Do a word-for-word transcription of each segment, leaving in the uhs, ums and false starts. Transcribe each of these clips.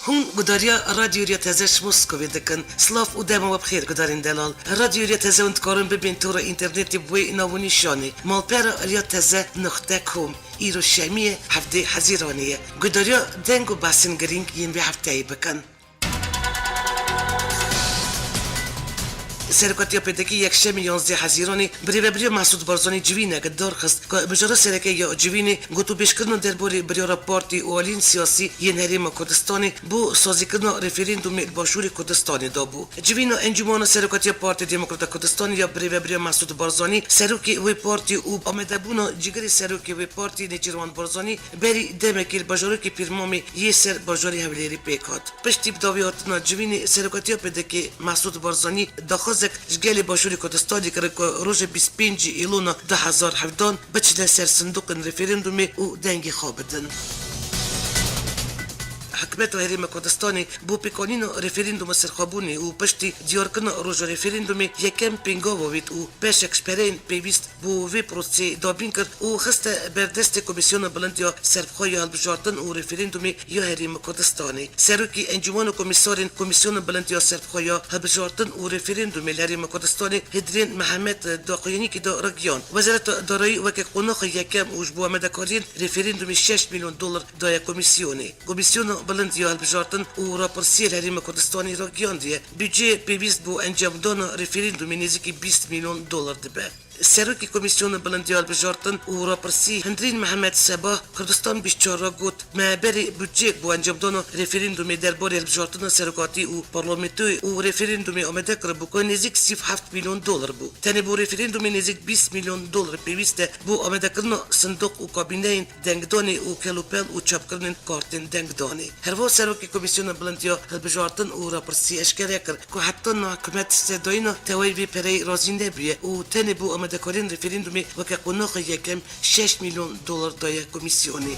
Hûn gudariya Radyo Riya Teze ji Moskovê dikin. Silav û dema we bi xêr gudarên delal. Radyo Riya Teze hûn dikarin bibên tora înternetê bi wê nav û nîşanê: malpera riya teze nuqte com. Îro şemiyê heftê Hezîranê ye. Gudariya deng û behsên girîng yên vê hefteyê bikin. Serokatiya P D K yekşemê yanzdeh Hezîranê bi rêvebiriya Mesûd Barzanî civînek darxist ku mijara sereke ya civînê gotûbêjkirina derbarê biryara partî û aliyên siyasî yên Herêma Kurdistanê bo sazîkirina referandumê li Başûrê Kurdistanê dabû. Civîna Encûmana Serokatiya Partiya Demokrata Kurdistanê ya bi rêvebiriya Mesûd Barzanî, serokê wê partî û amadebûna cîgirê serokê wê partî Nêçîrvan Barzanî berî demekê li bajarokê Pîrmamê yê ser bajarê Hewlêrê pêk hat. Piştî bi dawî hatina civînê, serokatiya P D K Mesûd Barzanî daxwazek ji gelê Başûrê Kurdistanê kirin ku rojê bîst pêncî Îlona du hezar hevdan biçine ser sindoqên referandumê û dengê xwe bidin. Hikûmeta Herêma Kurdistanê bo pêkanîna referanduma serxwebûnê û piştî diyarkirina roja referandumê yekem pêngava wêt û beşek ji pereyên pêwîst bo vê prosesê dabîn kir û xiste ber destê Komîsyona Bilind ya Serbixwe ya Hilbijartin û Referandumê ya Herêma Kurdistanê. Serokê Encûmana Komîsarên Komîsyona Bilind ya Serbixwe ya Hilbijartin û Referandumê li Herêma Kurdistanê Hidrîn Mihemed di daxuyaniyekê de ragihand, Wezareta Darayî weke qonaxa yekem û ji bo amadekariyên referandumê şeş milyon dolar daye komîsyonê. Komîsyona Bilind ya Hilbijartin û Rapirsiyê li Herêma Kurdistanê ragihandiye, budceyê pêwîst bo encamdana referandumê nêzîkî bîst milyon dolar dibe. Serokê Komîsyona Bilind ya Hilbijartin û Rapirsî Hindrîn Mihemed Sebah Kurdistan bîst çar re got, Me berê budceyek bo encamdana referandumê derbarê hilbijartina serokatî û parlamentoyê û referandumê amade kiribû ku nêzîk sî û heft milyon dolar bû. Tenê bo referandumê nêzîk bîst milyon dolar pêwîst e bo amadekirina sindoq û kabîneyên dengdanê û kelûpel û çapkirinên kartên dengdanê. Herwiha Serokê Komîsyona Bilind ya Hilbijartin û Rapirsî eşkere kir ku heta niha hikûmet sedayîna tewayê vê pereyê razî nebûye û tenê bo amadekariyên referandumê weke qonaxa yekem şeş milyon dolar daye komîsyonê.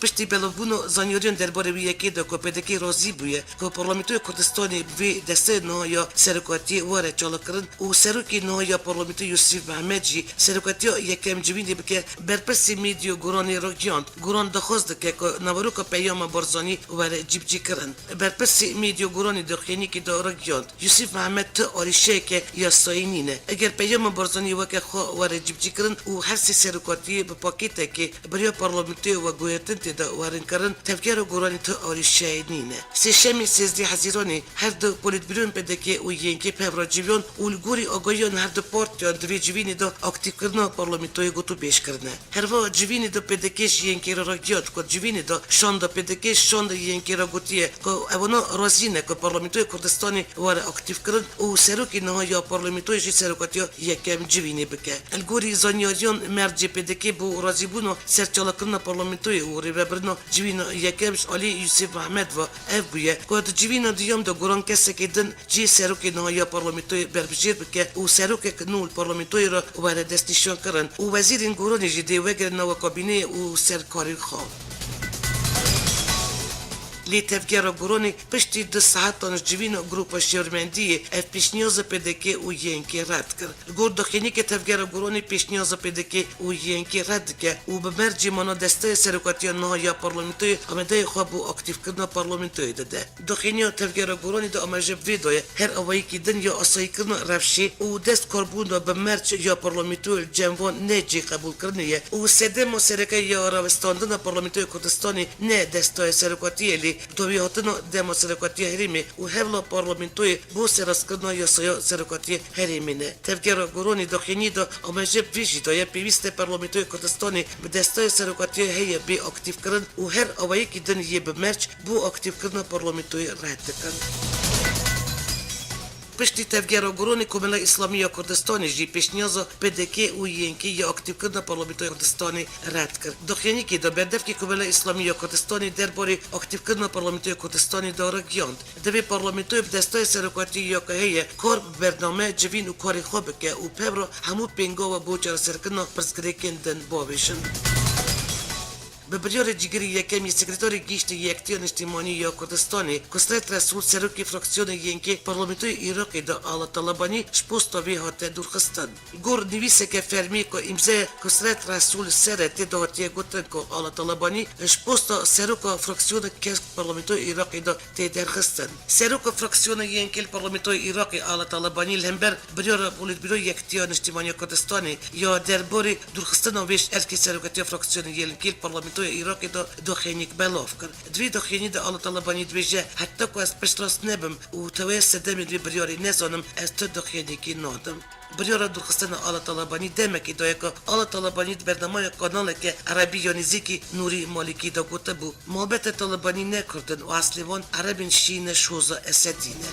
Piştî belavbûna zanyariyan derbarê wê yekê de ku P D K razî bûye ku Parlamentoya Kurdistanê bi vê desteyê niha ya serokatiyê were çalakkirin û serokê niha ya Parlamentoyê Yusîf Mehmet jî serokatiya yekem civînê bike, berpirsê Medya Goranê ragihand, Goran daxwaz dike ku naveroka peyama Barzanî were cîbicîkirin. Berpirsê Medya Goranê di daxuyaniyekê de ragihand, Yusîf Mehmet tu arîşeyeke yasayî nîne. Eger peyama Barzanî weke xwe were cîbicîkirin û her sê serokatiyê bi pakêtekê bi riya parlamentoyê veguhertin tê de werin kirin, tevgera Goranî tu arîşeyê nîne. Sêşemê sêzdeh Hezîranê her du polîtbîroyên P D K û Y N K pev re civiyand û li gorî agahiyan her du partiyan di vê civînê de aktîfkirina parlamentoyê gotûbêj kirine. Herwiha civînê de P D K ji Y N K re ragihand ku civînê de şanda P D K ji şanda Y N K re gotiye ku ewana razî ne ku Parlamentoya Kurdistanê were aktîfkirin û serokê niha ya parlamentoyê jî serokatiya yekem civînê bike. Li gorî zanyariyan, mercê P D K bo razîbûna serçalakirina parlamentoyê û rêvebirina civîna yekem ji alî Yusîf Mehmet ve ev bûye ku di civîna duyem de Goran kesekê din cihê serokê niha ya parlamentoyê berbijêr bike û serokek nû li parlamentoyê re were destnîşankirin û wezîrên Goranê jî dê wegerin nava kabîneyê û ser karên xwe. Lê tevgera Goranê piştî du saetan ji civîna Grupa Şêwirmendiyê ev pêşniyaza P D K û Y N K red kir. Li gor daxuyaniyeke tevgera Goranê pêşniyaza P D K û Y N K red dike û bi mercê mana desteya serokatiya niha ya parlamentoyê amadeyê xwe bo aktîfkirina parlamentoyê dide. Daxuyaniya tevgera Goranê de amaje bi vê daye, her awayekî din ya asayîkirina rewşê û dest karbûna bi merc ya parlamentoyê li cem van ne cihê qebûlkirinê ye û sedema sereke ya rawestandina parlamentoya Kurdistanê ne destayê serokatiyê lê dawî hatina dema serokatiya herêmê û hewla parlamentoyê bo serastkirina yasaya serokatiya herêmê ne. Tevgera Goranê daxuyaniyê de amaje bi vê jî daye, pêwîst e parlamentoya Kurdistanê bi destayê serokatiya heye bê aktîfkirin û her awayekî din yê bi merc bo aktîfkirina parlamentoyê red dikin. Piştî tevgera Goranê Komela Îslamî ya Kurdistanê jî pêşniyaza P D K û Y N K ya aktîfkirina parlamentoya Kurdistanê red kir. Daxuyaniyekê de berdevkê Komela Îslamî ya Kurdistanê derbarê aktîfkirina parlamentoya Kurdistanê de ragihand, divê parlamentoyê bi destayê serokatiyê ya ku heye kar bi bername, civîn û karê xwe bike û pevra hemû pêngava bo çareserkirina pirsgirêkên din bavêjin. Bi biryarê cîgirî yekem yê Sekreterê Giştî yê Yektiya Niştimanî ya Kurdistanê, Kusret Resûl, serokê fraksiyonê yên kêl parlamentoyê Iraqê de Ala Talebanî ji posta vê hate dûrxistin. Gor nivîseke fermî ku îmzaya Kusret Resûl li ser e tê de hatiye gotin ku Ala Talebanî ji posta seroka fraksiyona kesk parlamentoyê Iraqê de tê derxistin. Seroka fraksiyona yên kêl parlamentoyê Iraqê Ala Talebanî li hember biryara Polîtbîroya Yektiya Niştimanî ya Kurdistanê ya derbarê dûrxistina wê ji erkê serokatiya fraksiyonê yên kêl parlamentoya Iraqê de daxuyaniyek belav kir. Di vê daxuyaniyê de Ala Talebanî dibêje, heta ku ez piştrast nebim û tewaya sedemê di vê biryarê nezanim, ez tu daxuyaniyekê nadim. Biryara dûrxistina Ala Talebanî demekê daye ku Ala Talebanî di bernameya kanaleke erebî ya nêzîkî Nûrî Malîkî de gotibû, malbete Talebanî ne kurd in û eslê wan erebên şî ne şoza Esedî ne.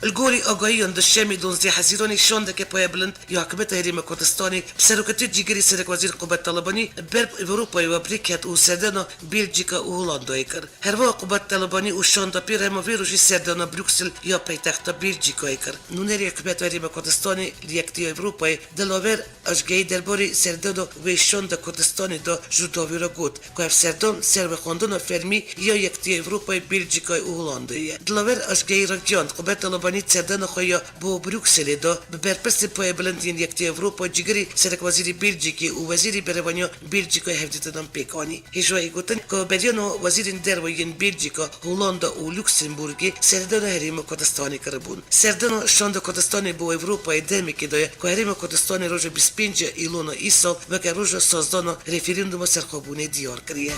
Li gorî agahiyan, di şemê duwazdeh Hezîranê şandeke payebilind ya Hikûmeta Herêma Kurdistanê bi serokatiya cîgirî Serekwezîr Qubet Talebanî ber bi Ewropayê ve bi rê ket û serdana Bêlcîka û Holandayê kir. Herwiha Qubet Talebanî û şanda pê re hema vê rojê serdana Bruksel ya paytexta Bêlcîkayê kir. Nûnerê Hikûmeta Herêma Kurdistanê li Yektiya Ewropayê Dilaver Ojgehî derbarê serdana wê şanda Kurdistanê de ji dawî re got ku ev serdan servexwendina fermî ya Yektiya Ewropayê, Bêlcîkayê û Holandayê ye. Dilaver Ojgehî ragihand, Qubet Talebanî di serdana xwe ya bo Brukselê de bi berpirsên payebilind yên Yektiya Ewropa, cîgirî Serekwezîrê Bêlcîkê û Wezîrê Berevaniya Bêlcîkayê hevdîtinan pêk anî. Hêja yê gotin ku beriya niha wezîrên derve yên Bêlcîka, Holanda û Luksemburgê serdana Herêma Kurdistanê kiribûn. Serdana şanda Kurdistanê bo Ewropayê demekê daye ku Herêma Kurdistanê roja bîst û pênc Îlona îsal weke roja sazdana referanduma serxwebûnê diyar kiriye.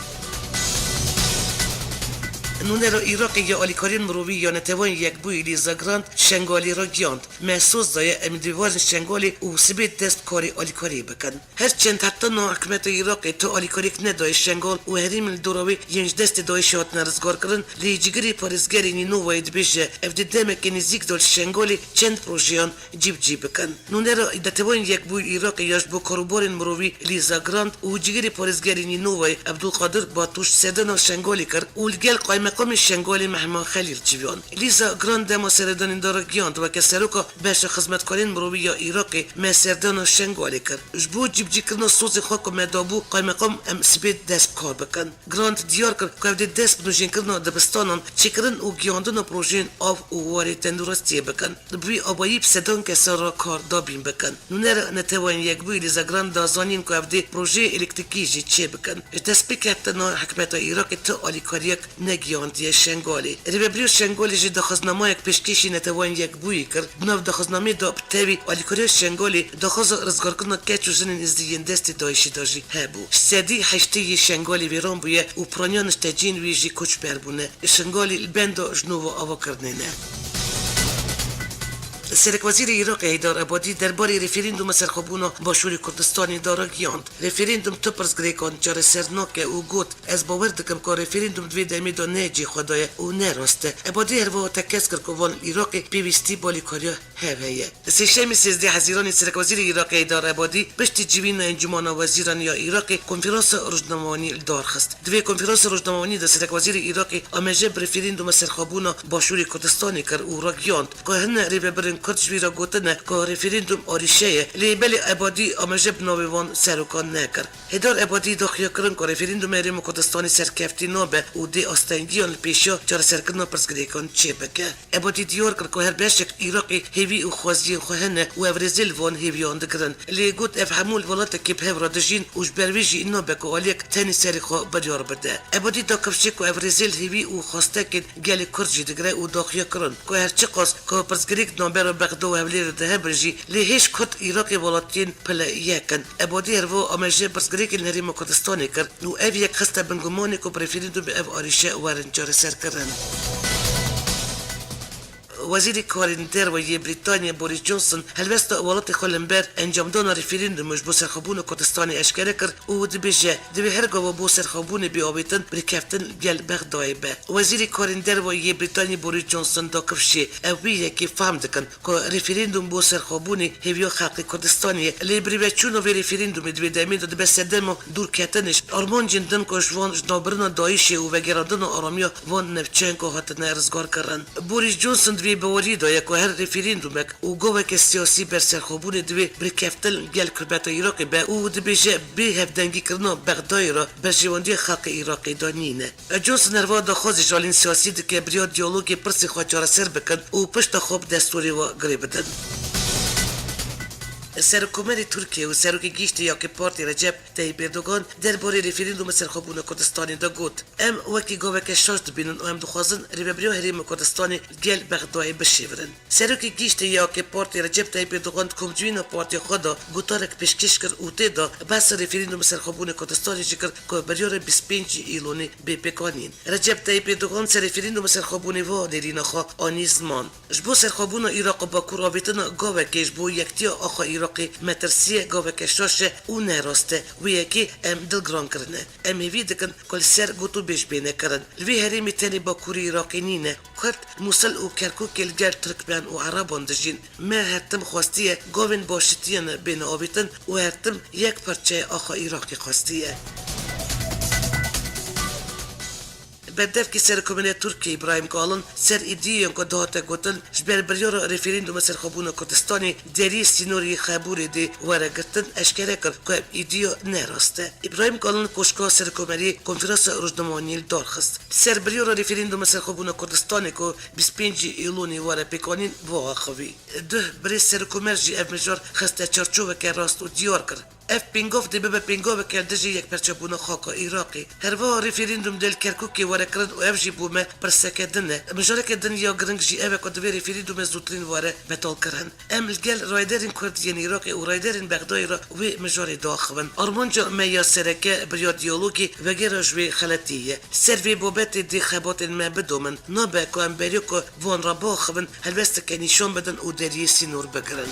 Nûnera Iraqê ya alîkariyên mirovî ya Neteweyên Yekbûyî Lîza Grant Şengalê ragihand, me soz daye, em ê dê werin Şengalê û sibê dest bi karê alîkariyê bikin. Her çend heta niha hikûmeta Iraqê tu alîkariyek nedaye Şengal û herêmên li dora wê yên ji destê DAIŞê hatine rizgarkirin, lê cîgirê parêzgerê Nînovayê dibêje, ev di demeke nêzîk de li Şengalê çend projeyan cî bi cî bikin. Nûnera Neteweyên Yekbûyî Iraqê ya ji bo karûbarên mirovî Lîza Grant û cîgirê parêzgerê Nînovayê Ebdulqadir Batûş serdana Şengalê kir û li gel qaymeqamê Şengalê Mehman Xelîl civiyan. Lîza Grant dema seredanê de ragihand, weke seroka beşa xizmetkarên mirovî ya Iraqê me serdana Şengalê kir. Ji bo cîbicîkirina sozê xwe ku me dabû, qaymeqam em sibê dest bi kar bikin. Grant diyar kir ku ev dê dest bi nûjênkirina dibistanan, çêkirin û gihandina projeyên av û warê tenduristiyê bikin. Bi vî abayî bi sedan kesan re kar dabîn bikin. Nûner Neteweyên Yekbûyî Lîza Grant da zanîn ku ev dê projeyê elektrîkî jî çêbikin. Ji destpêkhatina hikûmeta Iraqê tu alîkariyek negihandiye Şengalê. Rêvebiriya Şengalê jî daxwaznamayek pêşkêşî Neteweyên Yekbûyî kir. Di nav daxwaznameyê de bi tevî alîkariya Şengalê daxwaza rizgarkirina keç û jinên êzidî yên destê DAIŞê de jî hebû. Sedî heştê yê Şengalê wêran bûye û piraniya niştecihên wê jî koçber bûne. Şengalê li benda ji nû ve avakirinê ne. Serekwezîrê Iraqê Heyder Ebadî derbarê referanduma serxwebûna Başûrê Kurdistanê de ragihand, referandum tu pirsgirêkan çareser nake û got, ez bawer dikim ku referandum di vê demê de ne cê xwe daye û ne rast e. Ebadî her wiha tekez kir ku van li Iraqê pêwîstî bi alîkariya hev heye. Sêşemê sêzdeh Hezîranê Serekwezîrê Iraqê Heyder Ebadî piştî civîna Encûmana Wezîran ya Iraqê konferansa rojnamevanî li dar xist. Di vê konferansa rojnamevanî de Serekwezîrê Iraqê amêje bi referanduma serxwebûna Başûrê Kurdistanê kir û ragihand ku hine rêvebirên Kurd ji wî re gotine ku referandum arîşe ye, lê belê Ebadî amêje bi navê van serokan nekir. Hêdar Ebadî daxuya kirin ku referandumê Herêma Kurdistanê serkeftî nabe û dê astengiyan li pêşiya çareserkirina pirsgirêkan çêbike. Ebadî diyar kir ku her beşek Iraqê hêvî û xweziyên xwe hene û ev rêzê li van hêviyan digirin. Lê got, ev hemû li welatekê bi hev re dijîn û ji ber vê jî nabe ku aliyek tenê serê xwe biryar bide. Ebadî da kifşê ku ev rêzê li hêvî û xwestekên gelê Kurd jî digire û daxuya kirin ku her çiqas ku pirsgirêk di navbera Bexda û Hewlêrê de hebin jî, lê hêj Kurd Iraqê welatiyên pile yek in. Ebadî her wiha amêje pirsgirêkên Herêma Kurdistanê kir û ev yek xiste bin gumanê ku bi referandumê ev arîşe werin çareserkirin. Wezîrê Karên Derve yê Brîtanyê Boris Johnson helwesta welatê xwe li hember encamdana referandumê ji bo serxwebûna Kurdistanê eşkere kir û dibêje, divê her gava bo serxwebûnê bê avêtin bi rêkeftin gel Bexdayê be. Wezîrê Karên Derve yê Brîtanyê Boris Johnson da kifşê, ew wê yekê fehm dikin ku referandum bo serxwebûnê hêviya xelkê Kurdistanê ye. Lê birêveçûna vê referandumê di vê demê de dibe sedema dûrketinê ji armancên din ku ji van ji navbirina DAIŞê û vegerandina aramiya van navçeyan ku hatine rizgarkirin. Boris Johnson di vê Bawerî daye ku her referendumek û gaveke siyasî ber serxwebûnê divê bi rêkeftin li gel hikûmeta Iraqê be û dibêje bê hevdengîkirina Bexdayê re berjewendiya xelkê Iraqê de nîne. Johnson herwiha daxwazê ji aliyên siyasî dike bi riya diyalogê pirsên xwe çareser bikin û pişta xwe bi destûrê ve girê bidin. Serokkomarê Tirkiyê û Serokê Giştî ya AK Partî Recep Tayyip Erdogan derbarê referendûma serxwebûna Kurdistanê de got, Em wekî gaveke şaş dibînin û em dixwazin rêvebiriya Herêma Kurdistanê li gel Bexdayê bişêvirin. Serokê Giştî ya AK Partî Recep Tayyip Erdogan di komcivîna partiya xwe de gotarek pêşkêş kir û tê de behsa referendûma serxwebûna Kurdistanê jî kir ku biryara bîst û pêncî Îlonê bê pêkanîn. Recep Tayyip Erdogan ser referendûma serxwebûnê va nêrîna xwe anî ziman. Ji bo serxwebûna Iraq û Bakur avêtina gavekê ji bo yektiya axa Iraqê metirsiye gaveke şaş e û ne rast e. Wê yekê em dilgiran kirine. Em hêvî dikin ku li ser gotûbêj bêne kirin. Li vê herêmê tenê Bakurê Iraqê nîne. Kurd, Mûsil û Kerkûkê li gel Tirkmen û Ereban dijîn. Me her tim xwestiye gavên başitiyan bêne avêtin û her tim yek parçeyê axa Iraqê xwestiye. Berdevkê Serokkomarê Tirkiyê Îbrahîm Kalin ser îdiayan ku dihate gotin, ji ber biryara referendûma serxwebûna Kurdistanê deriyê sînorê yê Xebûrê dê were girtin, eşkere kir ku ev îdia ne rast e. Îbrahîm Kalin li Koşka Serokkomariyê konferansa rojnamevaniyê li dar xist. Li ser biryara referendûma serxwebûna Kurdistanê ku bîst û pêncî Îlonê were pêkanîn, va axivî. Duh birêz Serokkomer jî ev mijar xiste çarçoveke rast û diyar kir. Ev pêngav dê bibe pêngaveke li dijî yekperçebûna xaka Iraqê. Herwiha referendûm dê li Kerkûkê were kirin û ev jî bo me pirseke din e. Mijareke din ya giring jî ev e ku divê referendûmê zûtirîn were betalkirin. Em li gel rayderên Kurd yên Iraqê û rayderên Bexdayê re wê mijarê diaxivin. Armanca me ya sereke bi riya diyalogê vegera ji wê xeletiyê ye. Ser vê babetê dê xebatên me bidomin. Nabe ku em beriya ku van re biaxivin, helwesteke nîşan bidin û deriyê sînor bigirin.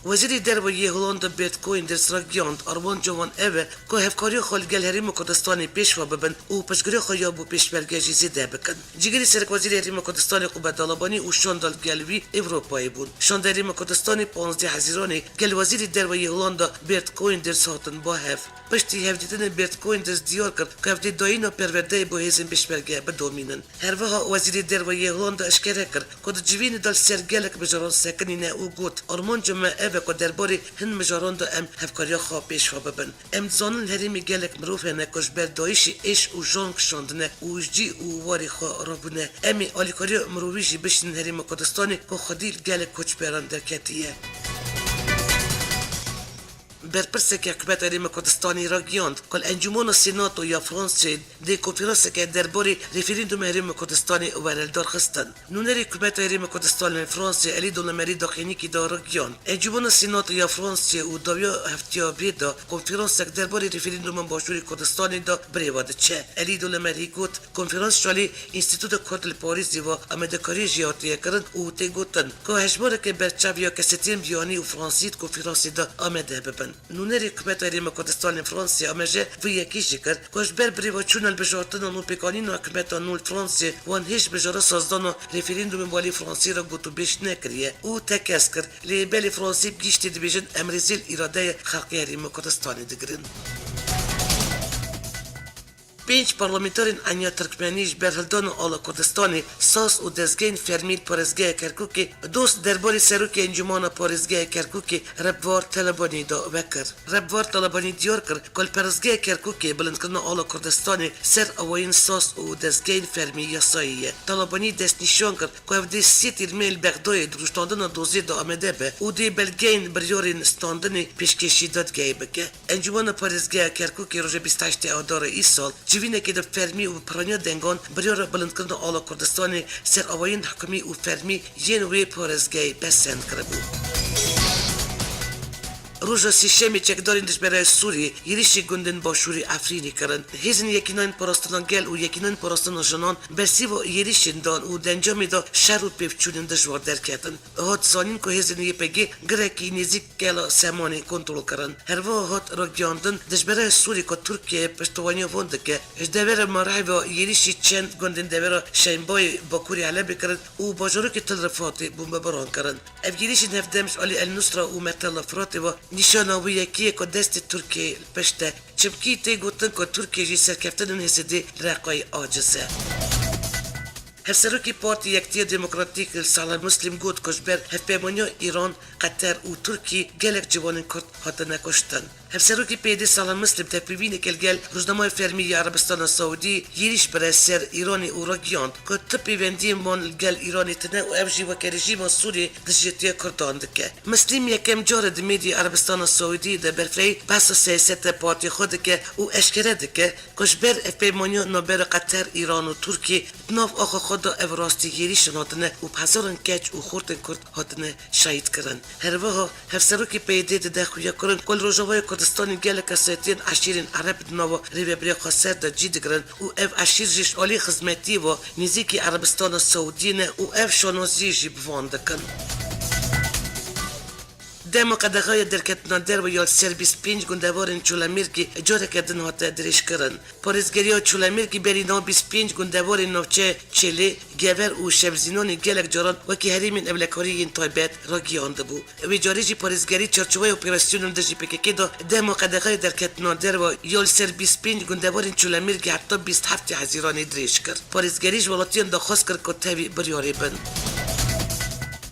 Wezîrê Derve yê Holanda Bert Koenders ragihand, armanca wan ev e ku hevkariya xwe li gel Herêma Kurdistanê pêşve bibin û piştgiriya xwe ya bo pêşmerge jî zêde bikin. Cîgirê Serekwezîrê Herêma Kurdistanê Qubad Talebanî û şanda li gel wî Ewropayê bûn. Şanda Herêma Kurdistanê panzdeh Hezîranê gel Wezîrê Derve yê Holanda Bert Koenders hatin ba hev. Piştî hevdîtinê Bert Koenders diyar kir ku ev dê dayîna perwerdeyê bo hêzên pêşmerge bidomînin. Herwiha Wezîrê Derve yê Holanda eşkere kir ku di civînê de li ser gelek mijaran sekinîne û got, Armanca me ev e ku derbarê hin mijaran de em hevkariya xwe pêşve bibin. Em dizanin li herêmê gelek mirov hene ku ji ber DAIŞ'ê êş û jan kişandine û ji cî û warê xwe rabûne. Em ê alîkariya mirovî jî bişînin Herêma Kurdistanê ku xwedî li gelek koçberan derketiye. Berpirseke Hikûmeta Herêma Kurdistanê ragihand ku li Encûmena Sênato ya Fransayê dê konferanseke derbarê referandûma Herêma Kurdistanê were lidarxistin. Nûnerê Hikûmeta Herêma Kurdistanê li Fransayê Elî Dolemerî daxuyaniyekî de ragihand, Encûmena Sênato ya Fransayê û dawiya hefteya vê de konferansek derbarê referandûma Başûrê Kurdistanê de birêve diçe. Elî Dolemerî got, Konferans ji alî Înstîtuta Kurd li Parîsê ve amadekariyê jê hatiye kirin û tê gotin ku hejmareke berçav ya kesetiyan biyanî û Fransî di konferansê de amade bibin. Nûnerê Hikûmeta Herêma Kurdistanê li Fransê amaje vê yekê jî kir ku ji ber birêveçûna hilbijartinan û pêkanîna hikûmeta nû li Fransê wan hêj mijara sazdana referandûmê bi alî Fransê re gotûbêj nekiriye û tekez kir, lê belê Fransê bi giştî dibêjin, em rêzê li îradeyê xelkê Herêma Kurdistanê digirin. Pênc parlamenterên Enya Tirkmenî ji ber hildana ala Kurdistanê saz û dezgehên fermî li parêzgeha Kerkûkê doz derbarê serokê Encûmana Parêzgeha Kerkûkê Rebwar Talebanî de vekir. Rebwar Talebanî diyar kir ku li parêzgeha Kerkûkê bilindkirina ala Kurdistanê ser awayên saz û dezgehên fermî yasayî ye. Talebanî destnîşan kir ku ev dê sê tîrmeyên li Bexdayê di rûştandina dozê de amade be û dê belgeyên biryarên standinê pêşkêşî dadgehê bike. Encûmena Parêzgeha Kerkûkê roja bîst û heştê Adarê îsal civînekê de bi fermî û bi piraniya dengan biryara bilindkirina ala Kurdistanê ser awayên hikûmî û fermî yên wê parêzgehê pesend kiribû. Roja Sêşemê çekdarên dijberayê Sûriyê êrîşî gundên başûrê Efrînê kirin. Hêzên Yekîneyên Parastina Gel û Yekîneyên Parastina Jinan bersîva êrîşên dan û di encamê de şer û pêvçûnên dijwar derketin. Hat zanîn ku hêzên Y P G girekî nêzîk Kela Semanê kontrol kirin. Herwiha hat ragihandin, dijberayê Sûrî ku Tirkiye piştevaniya van dike, ji devera Merhevê êrîşî çend gundên devera Şenbayê bakurê Helebê kirin û bajarokê Til Rifatê bombebaran kirin. Ev êrîşên hevdem ji alî El Nusra û Mertela Firatê ve nîşana wê yekê ye ku destê Tirkiyeyê li pişt e. Çimkî tê gotin ku Tirkiye jî serkeftinên Hêsidê li Reqayê aciz e. Hevserokê Partî Yektiya Demokratîk li Salih Muslim got ku ji ber hevpeymaniya Îran, Qeter û Tirkî gelek ciwanên Kurd hatine kuştin. Hevserokê P Y D'ê Salih Muslim tevpîvîneke li gel rojnameya fermî ya Erebistana Saûdî yêrîş bire ser Îranê û ragihand ku tu pêvendiyên wan li gel Îranê tine û ev jî weke rejîma Sûriyê dijîtiya Kurdan dike. Muslim yekem car e di mêdî Erebistana Saûdî de berfirehî behsa siyaseta partiyê xwe dike û eşkere dike ku ji ber hevpeymaniya navbera Qeter, Îran û Tirkiyê di nav axa xwe de ev rastî yêrîşan hatine û bi hezaran keç û xortên Kurd hatine şehîd kirin. Her wiha hevserokê P Y D'ê dide xuyakirin ku li Rojavayê Kurdistanê gelek kesayetiyên eşîrên Ereb di nava rêvebiriya xweser de cî digirin û ev eşîr jî ji alî xizmetiyê ve nêzîkî Erebistana Saûdiyê ne û ev şanaziyê jî bi van dikin. Dema qedexeya derketina derve ya li ser bîst pênc gundevarên Çolemêrgê careke din hate dirêjkirin. Parêzgeriya Çolemêrgê berî nav bîst pênc gundevarên navçeya Çêlê, Gever û Şevzînanê gelek caran wekî herêmên ewlekarî yên taybet ragihandibû. Vê carê jî parêzgerî çarçoveya operasyonên dijî P K K de dema qedexeya derketina derve ya li ser bîst pênc gundevarên Çolemêrgê heta bîst heftê Hezîranê dirêj kir. Parêzgerî ji welatiyan daxwaz kir ku tevî biryarê bin.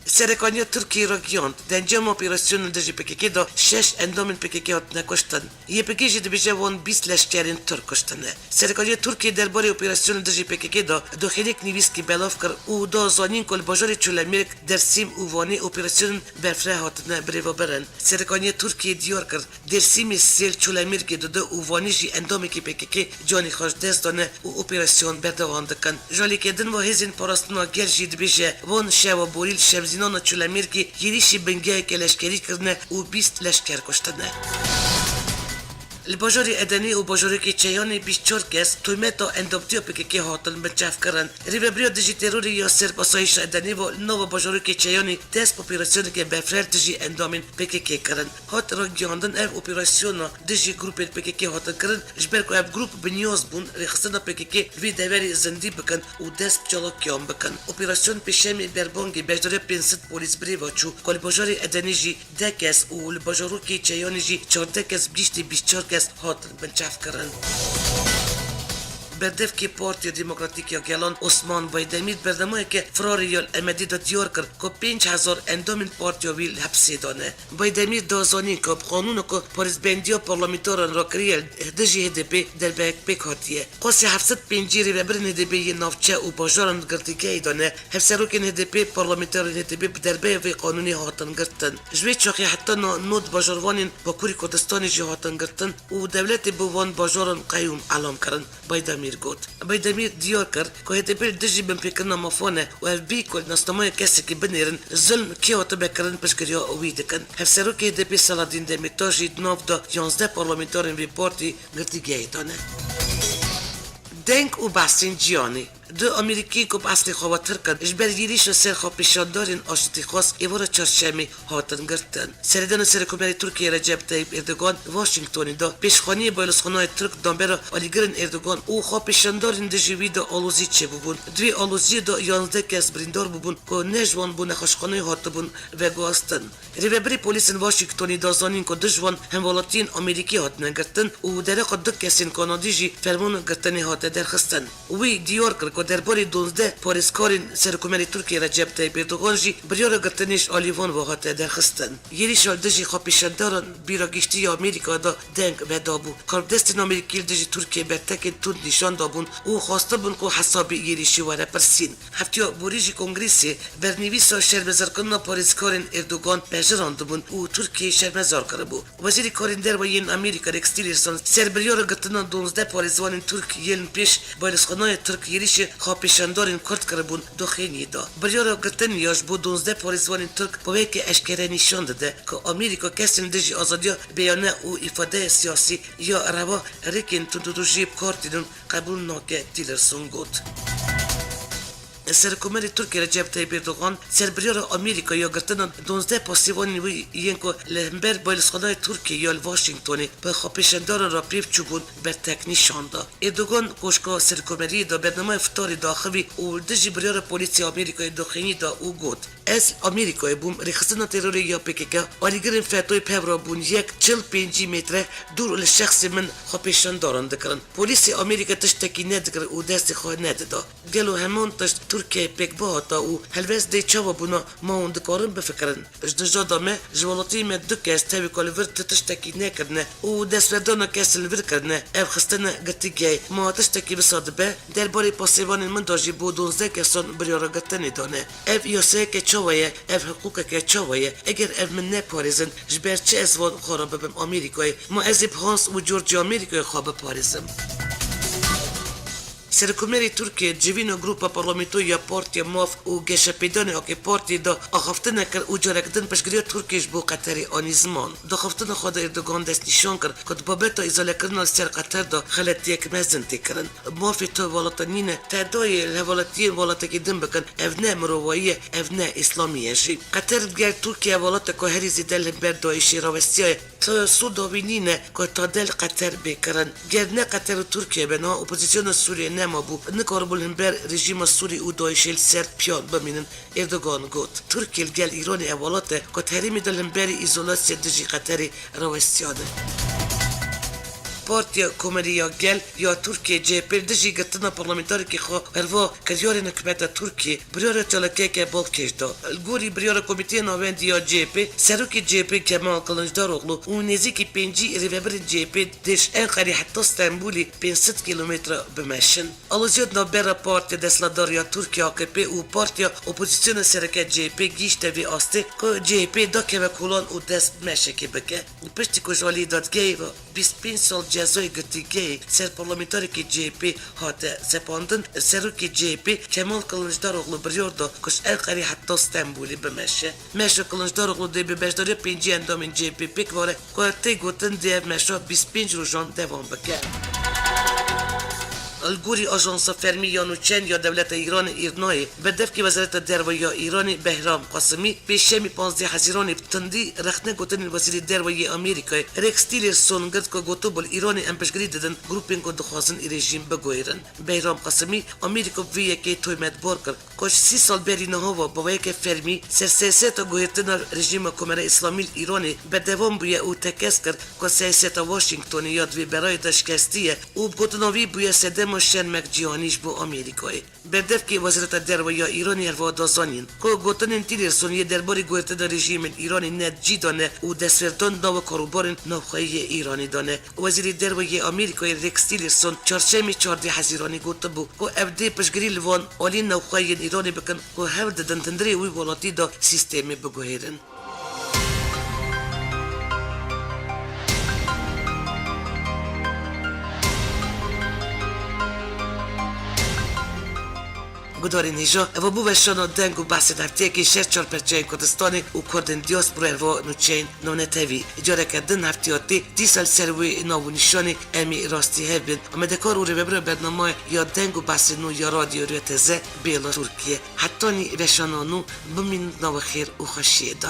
Serekaniya Tirkiyê ragihand, di encama operasyonên dijî P K K de şeş endamên P K K hatine kuştin. Y P G jî dibêje wan bîst leşkerên Tirk kuştine. Serekaniya Tirkiyê derbarê operasyonên dijî P K K de doxînek nivîskî belav kir û da zanîn ku li bajarê Çolemêrg, Dêrsim û Wanê operasyonên berfireh hatine birêvebirin. Serekaniya Tirkiyê diyar kir, Dêrsimê sê, li Çolemêrgê dudu û Wanê jî endamekî P K K canê xwe ji dest dane û operasyon berdewam dikin. Ji alîkê din ve Hêzên Parastina Gel jî dibêje, wan şewa borî li Şevzînana Çolemêrgê yêrîşî bingeheke leşkerî kirine û bîst leşker kuştine. Li bajarê Edenê û bajarokê Çeyanê bîst çar kes tometa endamtiya P K K hatin binçavkirin. Rêveberiya dijî terorê ya Serb Asayîşa Edenê ve li nava bajarokê Çeyanê dest bi operasyoneke berfireh dijî endamên P K K kirin. Hat ragihandin, ev operasyona dijî grûpên P K K hatin kirin, ji ber ku ev grûp bi niyaz bûn rêxistina P K K li vê deverê zindî bikin û dest bi çalakiyan bikin. Operasyon pêşemê berbangê beşdariya pênc sed polîs birêve çû, ku li bajarê Edenê jî deh kes û li bajarokê Çeyanê jî çardeh kes bi giştî bîst çar kes hatin binçavkirin. Berdevkê Partiya Demokratîk ya Gelan Osman Baydemîr bernameyeke firarê ya li Amedê de diyar kir ku pênc hezar endamên partiya wî li hepsê de ne. Baydemîr da zanîn ku bi qanûna ku parêzbendiya parlamenteran rakiriye li dijî H D P derbeyek pêk hatiye. Qasî heft sed pêncî rêvebirên H D P yên navçe û bajaran girtîgehê de ne. Hevserokên H D P, parlamenterên H D P bi derbeya vê qanûnê hatin girtin. Ji vê çaxê heta niha nod bajarvanên Bakurê Kurdistanê jî hatin girtin û dewletê bo van bajaran qeyûm elan kirin, Baydemîr got. Baydemîr diyar kir ku H D P li dijî binpêkirina mafan e û ev bî ku li nasnameya kesekî binêrin, zulm kê hatibe kirin piştgiriya wî dikin. Hevserokê H D P Selahattin Demirtaş jî di nav de yanzdeh parlamenterên vê partî girtîgehê de ne. Deng û behsên cîhanê. Du Amerîkî ku bi eslê xwe ve Tirk in, ji ber yêrîşa ser xwepêşandarên aştîxwaz êvara çarşemê hatin girtin. Seredana Serokkomarê Tirkiyê Recep Tayyip Erdogan Washingtonê de pêşxaniyê baylisxanayê Tirk di navbera alîgirên Erdogan û xwepêşandarên dijî wî de alozî çêbûbûn. Di vê aloziyê de yanzdeh kes birîndar bûbûn ku ne ji wan bo nexweşxaneyê hatibûn veguhastin. Rêvebirê polîsên Washingtonê da zanîn ku du ji wan hemwelatiyên Amerîkî hatine girtin û dereqa du kesên Kanadî jî fermana girtinê hate derxistin. Wî diyar kir ku derbarê duwazdeh parêzkarên Serokkomarê Tirkiyê Recep Tayyip Erdogan jî biryara girtinê ji alî van ve hate derxistin. Yêrîşa li dijî xwepêşandaran bîra giştî ya Amerîka da deng vedabû. Karbidestên Amerîkî li dijî Tirkiyê bertekên tund nîşan dabûn û xwestibûn ku hesabî yêrîşî were pirsîn. Heftiya borî jî Kongrêsê bernivîsa şermezarkirina parêzkarên Erdogan pejirandibûn û Tirkiyê şermezar kiribû. Wezîrê Karên Derve yên Amerîka Rex Tillerson ser biryara girtina duwazdeh parêzvanên Tirk yên pêş baylisxanayê Tirk yêrîşê xwepêşandarên Kurd kiribûn, doxîniyê da. Biryara girtin ya ji bo duwazdeh parêzvanên Tirk bi weke eşkere nîşan dide ku Amerîka kesên dijî azadiya beyane û îfadeya siyasî ya reva rêkên tundûtûjiyê bi kar tînin qebûl nake, Tillerson got. Serokkomarê Tirkiyê Recep Tayyip Erdogan ser biryara Amerîka ya girtina duwazdeh pasîvanên wî yên ku li hember baylisxanayê Tirkiyê ya li Washingtonê bi xwepêşandaran re pêv çûbûn bertek nîşan da. Erdogan koşka serokkomariyê de bernameya fitarê daxivî û li dijî biryara polîsê Amerîkayê doxînî da û got, Ez li Amerîkayê bûm, rêxistina terorê ya P K K, alîgirên FETOyê bi hev re bûn yek çil pêncî metre dûr li şexsê min xwepêşandaran dikirin. Polîsê Amerîka tiştekî nedikir û destê xwe nedida. Gelo heman tişt Tirkiyeyê pêk bihata û helbest dê çawa bûna, ma hûn dikarin bifikirin? Ji dijada me, ji welatiyê me du kes tevî ku li vir tu tiştekî nekirine û destwerdana kes li vir kirine, ev xistine girtîgehê. Ma tiştekî wisa dibe, derbarê pasêvanên min de jî bo duwazdeh kesan biryara girtinê dane. Ev yasayeke çawa ye? Ev hiqûqeke çawa ye? Eger ev min neparêzin, ji ber çi ez van xwe re bibim Amerîkayê? Ma ez ê bi Hans û Georgia Amerîkayê xwe biparêzim? Serokkomarê Tirkiyê civîna Grupa Parlamentoyî ya Partiya Maf û Geşepêdanê A K Partiyê de axaftinek kir û carek din piştgiriya Tirkiyê ji bo Qeterê anî ziman. Di axaftina xwe de Erdogan destnîşan kir ku di babeta îzolekirina li ser Qeter de xeletiyek mezin tê kirin. Mafê tu welata nîne, te dayê li hevaletiyên welatekî din bikin, ev ne mirovayî ye, ev ne îslamî ye jî. Qeter digel Tirkiye welateke ku herî zêde li hember DAIŞê rawestiyaye. Tu sûda wî nîne ku tade li Qeter bê kirin. Ger ne Qeter û Tirkiye be, niha opozîsyona Sûriyê nemabû, nikaribû li hember rejîma Sûrî û DAIŞê li ser piyan bimînin. Erdogan got, Tirkiye li gel Îranê ev welat e ku di herêmê de li hemberî îzolasya dijî Qeterê rawestiyane. Partiya Komelî ya Gel ya Tirkiyê, C H P, li dijî girtina parlamentarekî xwe herva kiryarên hikûmeta Tirkiyê, biryara çalakiyeke balkêş da. Li gorî biryara Komîteya Navendî ya C H P, serokê C H P Kemal Kılıçdaroğlu û nêzîkî pêncî rêvebirên C H P dê ji Enqerê heta Stenbolê pênc sed kîlometre bimeşin. Aloziya di navbera partiya desthilatdar ya Tirkiye A K P û partiya opozîsyona sereke C H P gihîşte vê astê ku C H P dakeve kolan û dest bi meşekê bike. Piştî ku ji aliyê dadgehê ve bîst pênc sal cezayê girtîgehê ser parlamentarekî C H P hate sepandin, serokê C H P Kemal Kılıçdaroğlu biryar da ku ji Enqerê heta Stenbolê bimeşe. Meşa Kılıçdaroğlu dê bi beşdariya pêncî endamên C H P pêk were ku tê gotin dê ev meşa bîst pênc rojan dewam bike. Li gorî ajansa fermî ya nûçeyn ya dewleta Îranê, Îrnayê, berdevkê Wezareta Derve ya Îranê Behram Qasimî pêşemî panzdeh Hezîranê bi tundî rexne gotinên Wezîrê Derve yê Amerîkayê Rex Tillerson girt ku gotibû li Îranê em piştgirî didin grûpên ku dixwazin rejîm biguhêrin. Behram Qasimî Amerîka bi vê yekê tohmetbar kir ku ji sî sal berî niha ve bi weke fermî ser siyaseta guhertina rejîma Komara Îslamî li Îranê berdewam bûye û tekez kir ku siyaseta Washingtonê ya di vê berayê de şikestî ye û bi gotina wî bûye sedema şermek cîhanî ji bo Amerîkayê. Berdevkê Wezareta Derve ya Îranê herwiha da zanîn ku gotinên Tillerson yê derbarê guhertina rejîmên Îranê ne di cî de ne û destwerdana nava karûbarên navxweyî yê Îranê de ne. Wezîrê Derve yê Amerîkayê Rex Tillerson çarşemê çardeh Hezîranê gotibû ku ev dê piştgirî li van aliyên navxwe yên Îranê bikin ku hewl didin di hundirê wî welatî de sîstemê biguhêrin. Gudarên hêja, eva bû weşana deng û behsên heftiyekê ji her çar perçeyên Kurdistanê û Kurdên diaspora herva nûçeyên navnetewî. Careke din heftiya tê, dîsa li ser wê nav û nîşanê em ê rastî hev bin. Amadekar û rêvebira bernameyê ya deng û behsên nû ya Radyo Rûya Teze bê li Tirkiye. Hetanî weşana nû, bimînin di nava xêr û xweşiyê de.